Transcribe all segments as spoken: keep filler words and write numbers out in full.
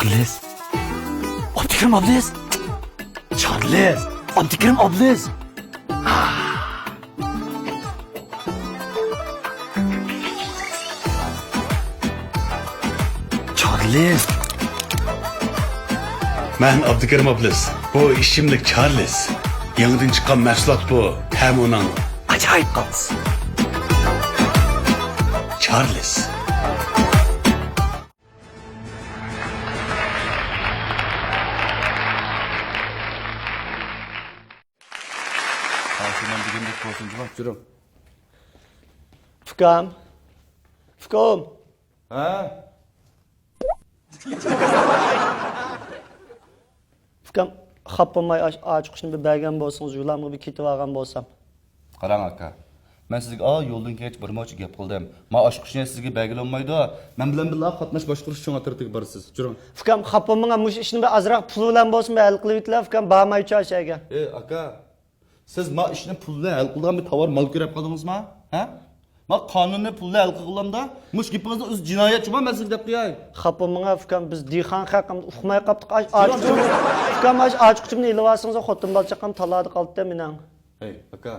ئابلىز. ئابدۇكېرىم ئابلىز. چارلىز. ئابدۇكېرىم ئابلىز. چارلىز. مەن ئابدۇكېرىم ئابلىز. بۇ ئىچىملىك چارلىز. يېڭىدىن چىققان مەھسۇلات بۇ. تەمى ئۇنىڭ ئاجايىپ قالسۇن. چارلىز. ئاشۇ مەن دېگەندەك بولسۇن جۇمۇ. جۈرۈڭ. ئۇكام. ئۇكام. ھە؟ ئۇكام، خاپا بولماي ئاچ-، ئاچقۇچنى بىر بەرگەن بولسىڭىز، يولامغا بىر كېتىۋالغان بولسام. قاراڭ ئاكا، مەن سىزگە ئا يولدىن كەچ بىر مۇنچە گەپ قىلدىم. ما ئاچقۇچنى سىزگە بەرگىلى بولمايدۇ. مەن بىلەن بىللە قاتناش باشقۇرۇش چوڭ ئەترىتىگە بارىسىز. جۈرۈڭ. ئۇكام، خاپا بولماڭ، مۇشۇ ئىشنى بىر ئازراق پۇل بىلەن بولسىمۇ ھەل قىلىۋېتىلە، ئۇكام، بارمايچۇ ئاشۇ يەرگە. ئى ئاكا، سىز ما ئىشنى پۇل بىلەن ھەل قىلىدىغان بىر تاۋار مال كۆرۈپ قالدىڭىزما؟ ھە؟ ما قانۇننى پۇل بىلەن ھەل قىلغىنىمدا، مۇشۇ گېپىڭىزنى ئۆزى جىنايەتچىما مەن سىزگە دەپ قوياي. خاپا بولماڭ ئۇكام، بىز دېھقان خەلقىمىز، ئۇقماي قاپتۇق. ئاچ-، ئاچقۇچۇمنى، ئۇكام، ئاچ-، ئاچقۇچۇمنى ئېلىۋالسىڭىز، خوتۇن بالا چاقام تالادا قالىدۇ مېنىڭ. ھەي ئاكا،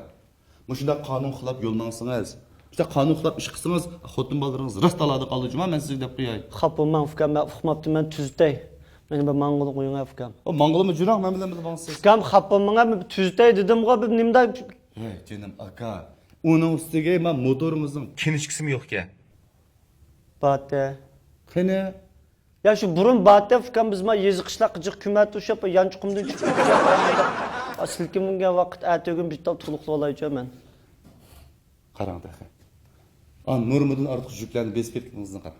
مۇشۇنداق قانۇن خىلاپ يول ماڭسىڭىز، مۇشۇنداق قانۇن خىلاپ ئىش قىلسىڭىز، خوتۇن بالىلىرىڭىز راست تالادا قالىدۇ جۇما، مەن سىزگە دەپ قوياي. خاپا بولماڭ ئۇكام، مەن ئۇقماپتىمەن، تۈزىتەي. مېنى بىر ماڭغىلى قويۇڭ ئۇكام. ئۇ ماڭغىلىمۇ جۈرۈڭ، مەن بىلەن بىللە ماڭسىز. ئۇكام، خاپا بولماڭ، مەن تۈزىتەي دېدىمغۇ، بىر نېمىدە. ھەي جېنىم ئاكا، ئۇنىڭ ئۈستىگە مەن موتورىڭىزنىڭ كىنىشكىسىمۇ يوقكەن. باتە. قېنى؟ يا شۇ بۇرۇن باتە ئۇكام، بىز ما يېزا قىشلاققا جىق كۆمەتۇشۇپ، يانچۇقۇمدىن چۈشۈپ كېتىپ، سىلكىمگەن ۋاقىت ئەتىگۈن بىر تال تولۇقلىۋالايچۇ مەن. قاراڭ تېخى. ئا نورمىدىن ئارتۇق يۈكلەرنى بېسىپ كەتكىنىڭىزنى قاراڭ.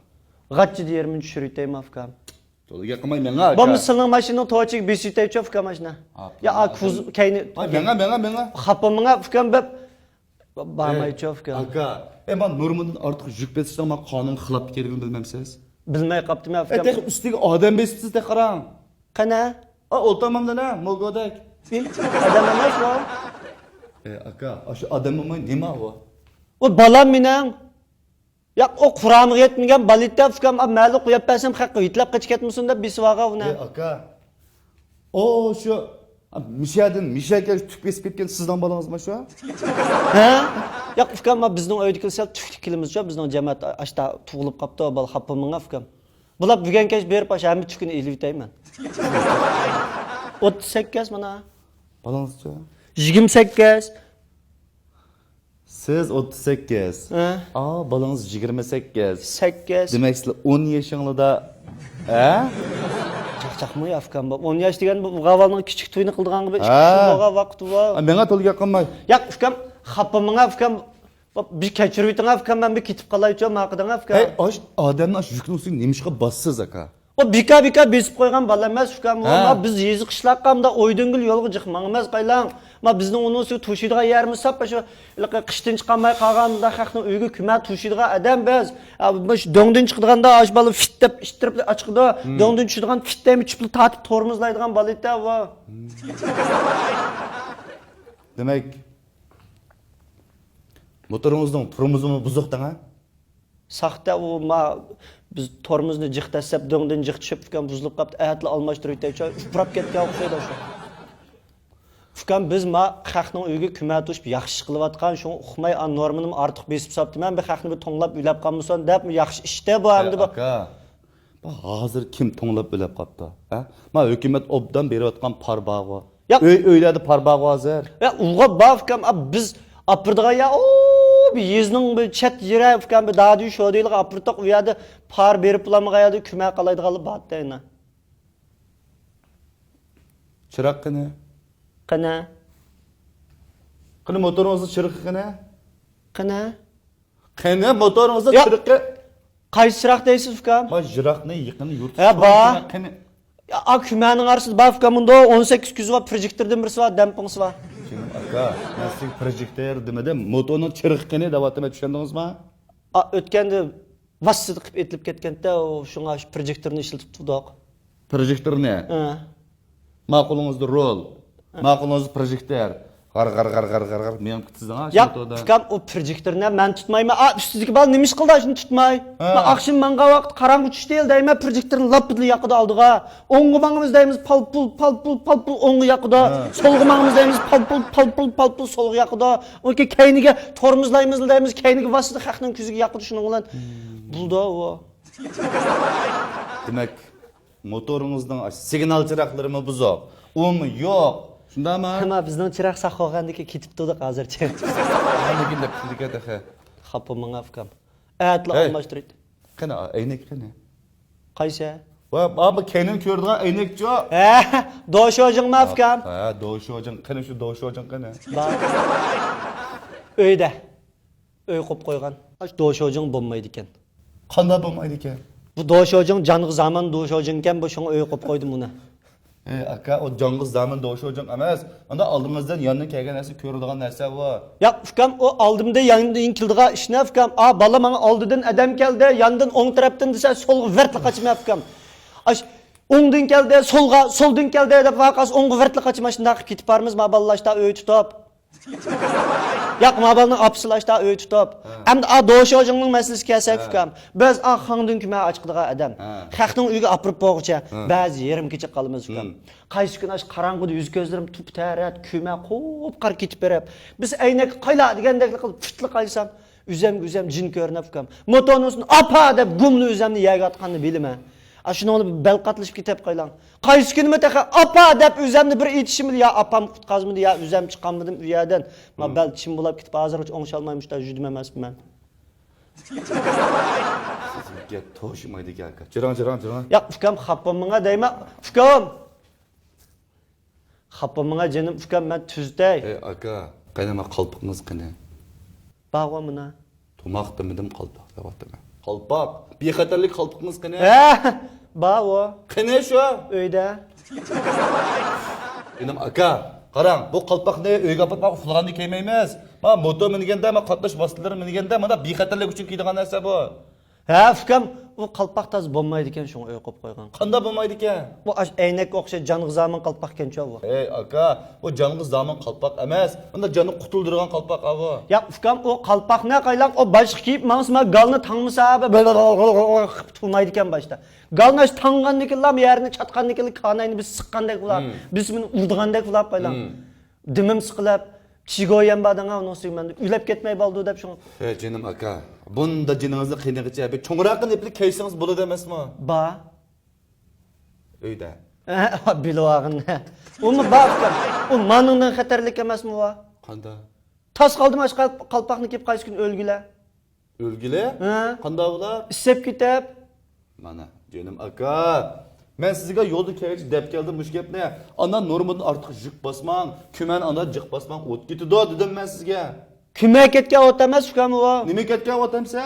غاچچىدە يېرىمىنى چۈشۈرۈۋېتەيمۇ ئۇكام. تولا گەپ قىلماي مېڭە ئاكا. بولمىسا سىلىنىڭ ماشىنىنىڭ توچىگە بېسىۋېتەيچۇ ئۇكام ماشىنا. يا ئا كوز-، كەينى. ۋاي مېڭە، مېڭە، مېڭە. خاپا بولماڭ ئۇكام، بەپ. بارمايچۇ ئۇكام. ئاكا، ئەي مانا نورمىدىن ئارتۇق يۈك بېسىشنىڭ ما قانۇنغا خىلاپ ئىكەنلىكىنى بىلمەمسىز؟ بىلمەي قاپتىمەن ئۇكام. ئەي تېخى ئۈستىگە ئادەم بېسىپسىز تېخى قاراڭ. قېنى؟ ئا ئولتۇرمامدىنا، موگودەك. ئادەم ئەمەس ئۇ. ئەي ئاكا، ئاشۇ ئادەم بولماي نېمە ئۇ؟ ئۇ بالام مېنىڭ. ياق، ئۇ قۇرامىغا يەتمىگەن بالىتە ئۇكام، ئا مەلۇ قويۇپ بەرسەم خەق يېتىلەپ قېچىپ كەتمىسۇن دەپ بېسىۋالغان ئۇنى. ئەي ئاكا. ئو شۇ مىشەدىن مىشەگە تۈك بېسىپ كەتكەن سىزنىڭ بالىڭىزمۇ شۇ؟ ھە؟ ياق ئۇكام، ما بىزنىڭ ئۆيدىكىلەر سەل تۈكلۈك كېلىمىزچۇ، بىزنىڭ جەمەت ئاشتا تۇغۇلۇپ قاپتۇ، بالا خاپا بولماڭ ئۇكام. بۇلار بۈگۈن كەچ بېرىپ ئاشۇ ھەممە تۈكىنى ئېلىۋېتەي مەن. ئوتتۇز سەككىز مانا. بالىڭىزچۇ؟ يىگىرمە سەككىز. سىز ئوتتۇز سەككىز. ھە؟ ئا، بالىڭىز يىگىرمە سەككىز. سەككىز. دېمەك، سىلەر ئون يېشىڭلاردا، ھە؟ چاقچاقمۇ يا ئۇكام بۇ؟ ئون ياش دېگەن بۇ ئۇغاۋالنىڭ كىچىك تويىنى قىلىدىغانغا بىر ئىككى ئۈچ يىل بولغان ۋاقىت بۇ. ئا، مېڭە تولا گەپ قىلماي. ياق ئۇكام، خاپا بولماڭ ئۇكام. بىر كەچۈرۈۋېتىڭ ئۇكام، مەن بىر كېتىپ قالايچۇ، ماقىدىڭ ئۇكام. ھەي، ئاش ئادەمنى ئاشۇ يۈكنىڭ ئۈستىگە نېمىشقا باسىسىز ئاكا؟ ئۇ بىكار بىكار بېسىپ قويغان بالا ئەمەس ئۇكام. ھە. ما بىز يېزا قىشلاققا مۇنداق ئويدىڭگىل يولغا جىق ماڭىمىز قايلاڭ. ما بىزنىڭ ئۇنىڭ ئۈستىگە توشۇيدىغان يەرمۇ ساپ، شۇ ھېلىقى قىشتىن چىقالماي قالغان مۇنداق خەقنىڭ ئۆيىگە كۆمە توشۇيدىغان ئادەم بىز. ھە، مۇشۇ دۆڭدىن چىقىدىغاندا ئاشۇ بالا فىت دەپ ئىتتىرىپ ئاچىقىدۇ. دۆڭدىن چۈشىدىغان فىت دەيمۇ، چىپلا تارتىپ تورمۇزلايدىغان بالا ئىدى ئۇ. دېمەك، موتورىڭىزنىڭ تورمۇزىمۇ بۇزۇق دەڭە؟ ساختا ئۇ، ما، بىز تورمۇزنى جىق دەسسەپ، دۆڭدىن جىق چۈشۈپ، ئۇكام، بۇزۇلۇپ قاپتۇ، ئەتىلا ئالماشتۇرۇۋېتەيچۇ، ئۇپراپ كەتكەن ئوخشايدۇ شۇ. ئۇكام، بىز ما خەقنىڭ ئۆيىگە كۆمە توشۇپ ياخشى ئىش قىلىۋاتقان، شۇڭا ئۇقماي، ئا، نورمىنىمۇ ئارتۇق بېسىپ ساپتىمەن، بىر خەقنى بىر توڭلاپ ئۆيلەپ قالمىسۇن دەپ، ياخشى ئىش دە بۇ ئەمدى بۇ. ئاكا، ھازىر كىم توڭلاپ ئۆيلەپ قاپتۇ؟ ھە؟ ما ھۆكۈمەت ئوبدان بېرىۋاتقان پار بارغۇ. ياق. ئۆي، ئۆيلەردە پار بارغۇ ھازىر. يا، ئۇغا بار ئۇكام، ئا، بىز ئاپىرىدىغان يا، ئۇ، بىر يېزىنىڭ بىر چەت يېرى ئۇكام، بىر دادۈ شودىلىغا ئاپىرتۇق، ئۇ يەردە پار بېرىپ بولالمىغان يەردە كۆمە قالايدىغانلار بار دەينا. چىراغ قېنى؟ قېنى؟ قېنى موتورىڭىزنىڭ چىرىقى قېنى؟ قېنى؟ قېنى موتورىڭىزدا ياق. چىرىقى؟ قايسى چىراغ دەيسىز ئۇكام؟ ما يىراقنى يېقىننى يۇرتۇش ھە، بار. چىراغ قېنى؟ يا، ئا، كۆمەنىڭ ئارىسىدا بار ئۇكام، مۇنداق ئون سەككىز كۆزى بار، پروژېكتوردىن بىرسى بار، دەمپىڭسى بار. جېنىم ئاكا، مەن سىزگە پروژېكتور دېمىدىم، موتورنىڭ چىرىقى قېنى دەۋاتىمەن، چۈشەندىڭىزما؟ ئا، ئۆتكەندە ۋاسسىدە قىلىپ ئېتىلىپ كەتكەنتە، ئۇ شۇڭا شۇ پروژېكتورنى ئىشلىتىپ تۇردۇق. پروژېكتورنى؟ ھە. ما قولىڭىزدا رول، ھە. ما قولىڭىزدا پروژېكتور. غار غار غار غار غار غار مېڭىپ كېتىسىز ھە، شۇ ياق، تودا. ئۇكام، ئۇ پروجېكتورنى مەن تۇتمايمەن. ئا، ئۈستىدىكى بالا نېمە ئىش قىلدى شۇنى تۇتماي؟ ھە. مەن ئاخشىمى ماڭغان ۋاقىت قاراڭغۇ چۈشتى دەيمەن، پروجېكتورنى لاپپىدىلا ياقىدۇ ئالدىغا. ئوڭغا ماڭىمىز دەيمىز، پالپۇل، پالپۇل، پالپۇل ئوڭغا ياقىدۇ. ھە. سولغا ماڭىمىز دەيمىز، پالپۇل، پالپۇل، پالپۇل سولغا ياقىدۇ. ئۇكى كەينىگە تورمۇزلايمىز دەيمىز، كەينىگە ۋاسىتە خەقنىڭ كۆزىگە ياقىدۇ شۇنىڭ بىلەن. بولدى ئۇ. دېمەك، موتورىڭىزنىڭ سىگنال چىراغلىرىمۇ بۇزۇق. ئۇمۇ يوق. شۇنداقمۇ؟ ئەمما بىزنىڭ چىراغ ساق بولغاندىكىن كېتىپ تۇردۇق ھازىرچە. ھەممە كۈن دەپ كېتىدىكەن تېخى. خاپا ماڭا ئۇكام. ئەتىلا ئەي. ئالماشتۇرايتتى. قېنى، ئەينەك قېنى؟ قايسى؟ ۋە، ئا، بۇ كەينىڭ كۆرىدىغان ئەينەكچۇ؟ ھە، دوشوجىڭما ئۇكام؟ ھە، دوشوجىڭ. قېنى شۇ دوشوجىڭ قېنى؟ بار. ئۆيدە. ئۆي قوپ قويغان. ئاش دوشوجىڭ بولمايدىكەن. قانداق بولمايدىكەن؟ بۇ دوشوجىڭ جانغا زامىن دوشوجىڭكەن، بۇ شۇڭا ئۆي قوپ قويدۇم ئۇنى. ئەي ئاكا، ئۇ جانغا زامىن دوشوجىڭ ئەمەس. ئاندا ئالدىڭىزدىن ياندىن كەلگەن نەرسە كۆرىدىغان نەرسە ئۇ. ياق ئۇكام، ئۇ ئالدىمدا ياندىن كېلىدىغان ئىش نە ئۇكام؟ ئا بالا ماڭا ئالدىدىن ئادەم كەلدى، ياندىن ئوڭ تەرەپتىن دېسە سولغا ۋەرتلا قاچىمەن ئۇكام. ئاش ئوڭدىن كەلدى، سولغا، سولدىن كەلدى دەپ ۋارقىراپ ئوڭغا ۋەرتلا قاچىمەن، شۇنداق قىلىپ كېتىپ بارىمىز ما بالىلار ئاشتا ئۆي تۇتۇپ. ياق، ما بالىنىڭ ئاپىسى ئاشتا ئۆي تۇتۇپ. ھە. ئەمدى ئا دوشوجىڭنىڭ مەسىلىسىگە كەلسەك ھە. ئۇكام، بىز ئا خاڭدىن كۈمە ئاچىقىدىغان ئادەم. ھە. خەقنىڭ ئۆيىگە ئاپىرىپ بولغۇچە ھە. بەزى يېرىم كېچە قالىمىز ئۇكام. ھىم. قايسى كۈنى ئاشۇ قاراڭغۇدا يۈز كۆزلىرىم تۇپتەرەت، كۈمە قۇپقارا كېتىپ بېرىپ، بىز ئەينەككە قايلا دېگەندەكلا قىلىپ پۇتلا قايسام، ئۆزەمگە ئۆزەم جىن كۆرۈنۈپ ئۇكام. موتورنىڭ ئۈستىدىن ئاپا دەپ گۇملا ئۆزەمنى يەرگە ئاتقاننى بىلىمەن. ئاشۇنىڭ بىلەن بەل قاتلىشىپ كېتىپ قايلاڭ. قايسى كۈنىمۇ تېخى ئاپا دەپ ئۆزەمنى بىر ئېيتىشىم بىلەن يا ئاپام قۇتقازمىدى يا ئۆزەم چىقالمىدىم ئۇ يەردىن. ما بەل چىم بولاپ كېتىپ ھازىرغىچە ئوڭشالمايمەن، مۇشۇنداق يۈدۈم ئەمەسمەن. سىزگە توشمايدىكەن ئاكا. جۈرۈڭ، جۈرۈڭ، جۈرۈڭ. ياق ئۇكام، خاپا بولماڭا دەيمەن ئۇكام. خاپا بولماڭا جېنىم ئۇكام، مەن تۈزىتەي. ئەي ئاكا، قېنى ما قالپىقىڭىز قېنى؟ بارغۇ مانا. تاماق دېمىدىم، قالپاق دەۋاتىمەن. قالپاق؟ بىخەتەرلىك قالپىقىڭىز قېنى؟ ھە، بارغۇ. قېنى شۇ؟ ئۆيدە. ئىنىم ئاكا، قاراڭ، بۇ قالپاقنى ئۆيگە ئاپىرىپ ئۇخلىغاندا كىيمەيمىز. ما موتور مىنگەندە، ما قاتناش ۋاسىتىلىرى مىنگەندە، مانا بىخەتەرلىك ئۈچۈن كىيىدىغان نەرسە بۇ. ھە ئۇكام، ئۇ قالپاق تازا بولمايدىكەن، شۇڭا ئۆيگە قويۇپ قويغان. قانداق بولمايدىكەن؟ بۇ ئاش ئەينەككە ئوخشاش جانغا زامىن قالپاقكەنچۇ بۇ. ئەي ئاكا، بۇ جانغا زامىن قالپاق ئەمەس، ئۇندا جاننى قۇتۇلدۇرىدىغان قالپاق ئاۋۇ. ياق ئۇكام، ئۇ قالپاقنى قايلاڭ، ئۇ باشقا كىيىپ ماڭسىما گالنى تاڭمىسا، تۇرمايدىكەن باشتا. گالنى ئاش تاڭغاندىكىنلا يەرنى چاتقاندىكىنلا كاناينى بىز سىققاندەك بولار، بىز بۇنى ئۇرىدىغاندەك بولار قايلاڭ. دېمىم سىقىلىپ، چىگويەن بار دەڭا ئۇنىڭ ئۈستىگە مەن ئۆلۈپ كەتمەي بالدۇ دەپ شۇڭا. ھە جېنىم ئاكا، بۇندا جېنىڭىزنى قىينىغىچە بىر چوڭراققىنە ئېپىلىك كىيسىڭىز بولىدۇ ئەمەسمۇ؟ بار. ئۆيدە. بىلىۋالغىن. ئۇمۇ بار ئۇكام. ئۇ مانىڭدىن خەتەرلىك ئەمەسمۇ بۇ؟ قانداق؟ تاس قالدىم ئاشۇ قالپاقنى كىيىپ قايسى كۈنى ئۆلگىلى. ئۆلگىلى؟ ھە. قانداق بولار؟ ئىسسىپ كېتىپ. مانا جېنىم ئاكا، مەن سىزگە يولدا كەلگۈچە دەپ كەلدىم مۇشۇ گەپنى. ئانداق نورمىدىن ئارتۇق يۈك باسماڭ، كۈمەنى ئانداق جىق باسماڭ، ئوت كېتىدۇ دېدىم مەن سىزگە. كۈمە كەتكەن ئوت ئەمەس ئۇكام ئۇ. نېمە كەتكەن ئوت ئەمسە؟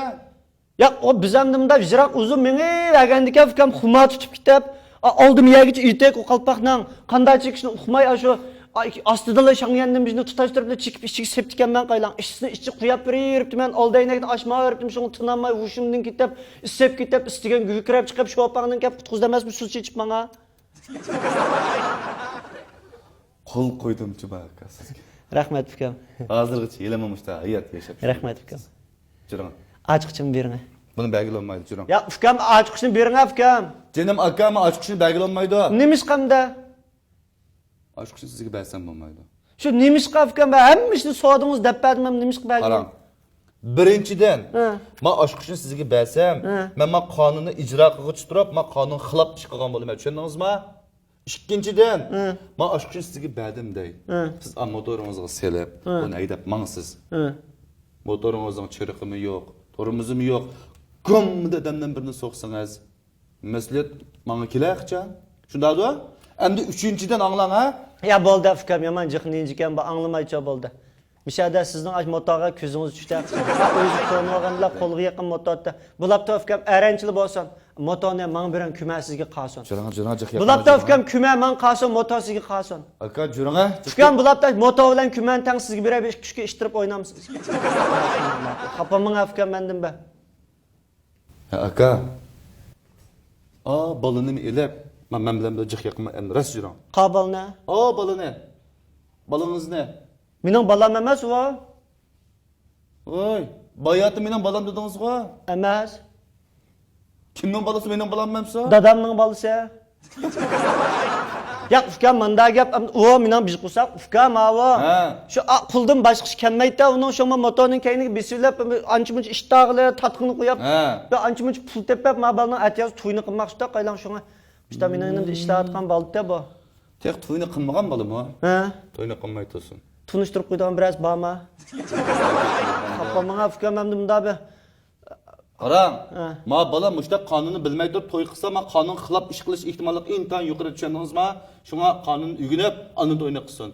ياق ئۇ بىز ئەمدى مۇنداق يىراق ئۇزۇن مېڭىۋەرگەندىكىن ئۇكام خۇما تۇتۇپ كېتىپ، ئالدىم يەرگىچە ئېتىك ئۇ قالپاقنىڭ قانداق چېكىشنى ئۇقماي ئاشۇ ئاستىدىنلا شاڭيەندىن بىزنى تۇتاشتۇرۇپ چېكىپ ئىچىگە سېپىتىكەنمەن قايلاڭ. ئىسسىنى ئىچىگە قۇياپ بېرىۋېرىپتىمەن، ئالدى ئەينەكنى ئاچمايۋېرىپتىم، شۇڭا تىنالماي ھوشۇمدىن كېتىپ ئىسسىپ كېتىپ ئىستىگەن گۈكىرەپ چىقىپ شوپاڭدىن كەپ قۇتقۇزدى ئەمەسمۇ سۇ چېچىپ ماڭا. قول قويدۇم جۇما ئاكا سىزگە. رەھمەت ئۇكام. ھازىرغىچە ھېلىمۇ مۇشۇنداق ھايات ياشاپ. رەھمەت ئۇكام. جۈرۈڭ. ئاچقۇچىنى بېرىڭە. بۇنى بەرگىلى بولمايدۇ، جۈرۈڭ. ياق ئۇكام، ئاچقۇچىنى بېرىڭە ئۇكام. جېنىم ئاكام، ئاچقۇچىنى بەرگىلى بولمايدۇ. نېمىشقا ئەمدى؟ ئاچقۇچنى سىزگە بەرسەم بولمايدۇ. شۇ نېمىشقا ئۇكام، ھەممە ئىشنى سورىدىڭىز دەپ بەردىم، نېمىشقا بەرگىلى؟ قاراڭ. بىرىنچىدىن، ھە. ما ئاشۇ ئىشنى سىزگە بەرسەم، ھە. مەن ما قانۇننى ئىجرا قىلغۇچى تۇرۇپ، ما قانۇن خىلاپ ئىش قىلغان بولىمەن، چۈشەندىڭىزما؟ ئىككىنچىدىن، ھە. ما ئاشۇ ئىشنى سىزگە بەردىم دەي. ھە. سىز ئا موتورىڭىزغا سېلىپ، ھە. ئۇنى ھەيدەپ ماڭىسىز. ھە. موتورىڭىزنىڭ چېرىقىمۇ يوق، تورمۇزىمۇ يوق. گۇم دېدەمدىن بىرنى سوقسىڭىز، مەسئۇلىيەت ماڭا كېلەر قاچان؟ شۇنداقدۇ؟ ئەمدى ئۈچىنچىدىن ئاڭلاڭ ھە. يا بولدى ئۇكام، يامان جىق نىنجىكەن بۇ، ئاڭلىمايچۇ بولدى. مىشەدە سىزنىڭ ئاش موتورغا كۆزىڭىز چۈشتى. ئۆزى كۆرۈنۈۋالغاندىلا قولىغا يېقىن موتور ئەتتى. بولاپتۇ ئۇكام، ئەرەنچىلى بولسۇن. موتورنى ماڭا بېرىڭ، كۈمە سىزگە قالسۇن. جۈرۈڭ، جۈرۈڭ، جىق يېقىن. بولاپتۇ ئۇكام، كۈمە ماڭا قالسۇن، موتور سىزگە قالسۇن. ئاكا جۈرۈڭ ھە. ئۇكام بولاپتۇ، موتور بىلەن كۈمەنى تەڭ سىزگە بېرەي، بىر ئىككى ئۈچكە ئىتتىرىپ ئوينامسىز؟ خاپا بولماڭ ئۇكام مەندىن بە. ھە ئاكا. ئا بالىنىمۇ ئېلىپ، مەن بىلەن بىر جىق يېقىنما ئەمدى راست يۈرۈڭ. قا بالىنى؟ ئا بالىنى. بالىڭىزنى. مېنىڭ بالام ئەمەس ئۇ. ۋاي، باياتى مېنىڭ بالام دېدىڭىزغۇ؟ ئەمەس. كىمنىڭ بالىسى مېنىڭ بالام ئەمسە؟ دادامنىڭ بالىسى. ياق، ئۇكام، ماندا گەپ، ئۇ مېنىڭ بىر قورساق ئۇكام، ئاۋۇ. ھە. شۇ ئا، قولدىن باشقا ئىش كەلمەيتتى ئۇنىڭ، شۇڭا موتورنىڭ كەينىگە بېسىۋېلىپ، ئانچە-مۇنچە ئىش تاغىلى، تاتقىنى قويۇپ، ھە، بىر ئانچە-مۇنچە پۇل تېپىپ، ما بالىنىڭ ئەتىيازى تويىنى قىلماقچىدا، قايلاڭ شۇڭا. شۇتا مېنىڭ يېنىمدا ئىشلەۋاتقان بالىدى بۇ. تېخى توينى قىلمىغان بالىمۇ؟ ھە. توينى قىلماي تۇرسۇن. تونۇشتۇرۇپ قويىدىغان بىرەرسى بارمۇ؟ خاپا ماڭا ئۇكام ئەمدى مۇنداق بىر. قاراڭ، ھە، ما بالا مۇشتاق قانۇننى بىلمەي تۇرۇپ توي قىلسا، ما قانۇنغا خىلاپ ئىش قىلىش ئېھتىماللىقى ئىنتايىن يۇقىرى، چۈشەندىڭىزما؟ شۇڭا قانۇننى ئۆگىنىپ، ئاندىن توينى قىلسۇن.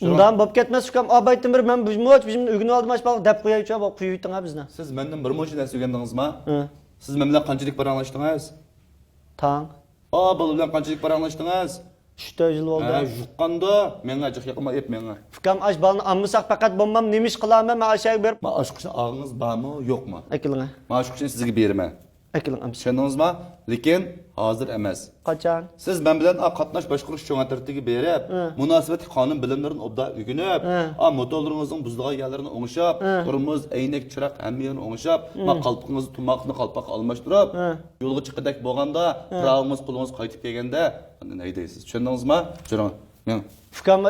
ئۇنداق بولۇپ كەتمەس ئۇكام، ئابايتىن بىر مەن بىزمۇ بىزمۇ ئۆگىنىۋالدىم، ئاشۇ بالىغا دەپ قويايچۇ، بۇ قويۇۋېتىڭ ھە بىزنى. سىز مەندىن بىر مۇنچە نەرسە ئۆگەندىڭىزما؟ ھە. سىز مەن بىلەن قانچىلىك پاراڭلاشتىڭىز؟ تاڭ. ئا، بالا بىلەن قانچىلىك پاراڭلاشتىڭىز؟ ئۈچ تۆت يىل بولدى. ھە، يۇققاندۇ. مېڭە جىق يېقىما ئېپ مېڭە. ئۇكام، ئاش بالىنى ئالمىساق پەقەت بولمام، نېمە ئىش قىلارمەن مەن ئاشەگە بېرىپ؟ ما ئاشۇ قىشنى ئاغىڭىز بارمۇ، يوقمۇ؟ ئەكېلىڭە. ما ئاشۇ قىشنى سىزگە بېرىمەن. ئەكېلىڭ ئەمسە. چۈشەندىڭىزما؟ لېكىن ھازىر ئەمەس. قاچان؟ سىز مەن بىلەن ئا قاتناش باشقۇرۇش چوڭ ئەترىتىگە بېرىپ، ھە، مۇناسىۋەتلىك قانۇن بىلىملىرىنى ئوبدان ئۆگىنىپ، ھە، ئا موتورلىرىڭىزنىڭ بۇزۇلغان يەرلىرىنى ئوڭشاپ، ھە، تورمۇز، ئەينەك، چىراغ ھەممە يېرىنى ئوڭشاپ، ما، ھە، قالپىقىڭىزنى، تۇماقنى قالپاققا ئالماشتۇرۇپ، ھە، يولغا چىققۇدەك بولغاندا، ھە، پىراۋىڭىز قولىڭىزغا قايتىپ كەلگەندە ئاندىن ھەيدەيسىز. چۈشەندىڭىزما؟ جۈرۈڭ. مېڭىڭ. ئۇكام،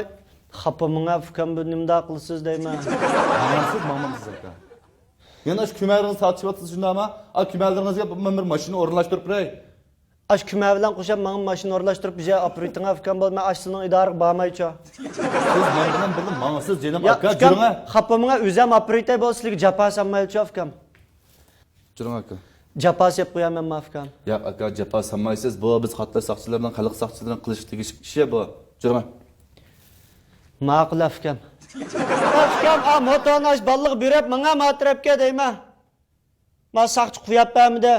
خاپا ماڭا، ئۇكام، بۇ نېمىنداق قىلىسىز دەيمەن. ماڭامسىز، ماڭمامسىز ئاكا. يەنە ئاشۇ كۈمەرلىرىڭىزنى تارتىشىۋاتىسىز شۇنداقمۇ؟ ئا، كۈمەرلىرىڭىزگە مەن بىر ماشىنا ئورۇنلاشتۇرۇپ بېرەي. ئاشۇ كۈمەر بىلەن قوشاپ ماڭا ماشىنا ئورۇنلاشتۇرۇپ بىر يەر ئاپىرىۋېتىڭ ئۇكام، بولدى، مەن ئاشۇ سىلىنىڭ ئىدارىگە بارمايچۇ. سىز مەن بىلەن بىللە ماڭىسىز جېنىم ئاكا، جۈرۈڭە. خاپا ماڭا، ئۆزۈم ئاپىرىۋېتەي، بولدى، سىلىگە جاپا سالمايچۇ ئۇكام. جۈرۈڭ ئاكا. جاپا سېلىپ قويامەنما ئۇكام؟ ياق ئاكا، جاپا سالمايسىز، بۇ بىز قاتناش ساقچىلىرىنىڭ، خەلق ساقچىلىرىنىڭ قىلىشقا تېگىشلىك ئىشى بۇ. جۈرۈڭە. ماقۇل ئۇكام. ئۇكام، ئا موتورنى ئاش بالىغا بېرىپ ماڭا ما تەرەپكە دەيمەن. ما ساقچى قويۇپ بەرمىدى.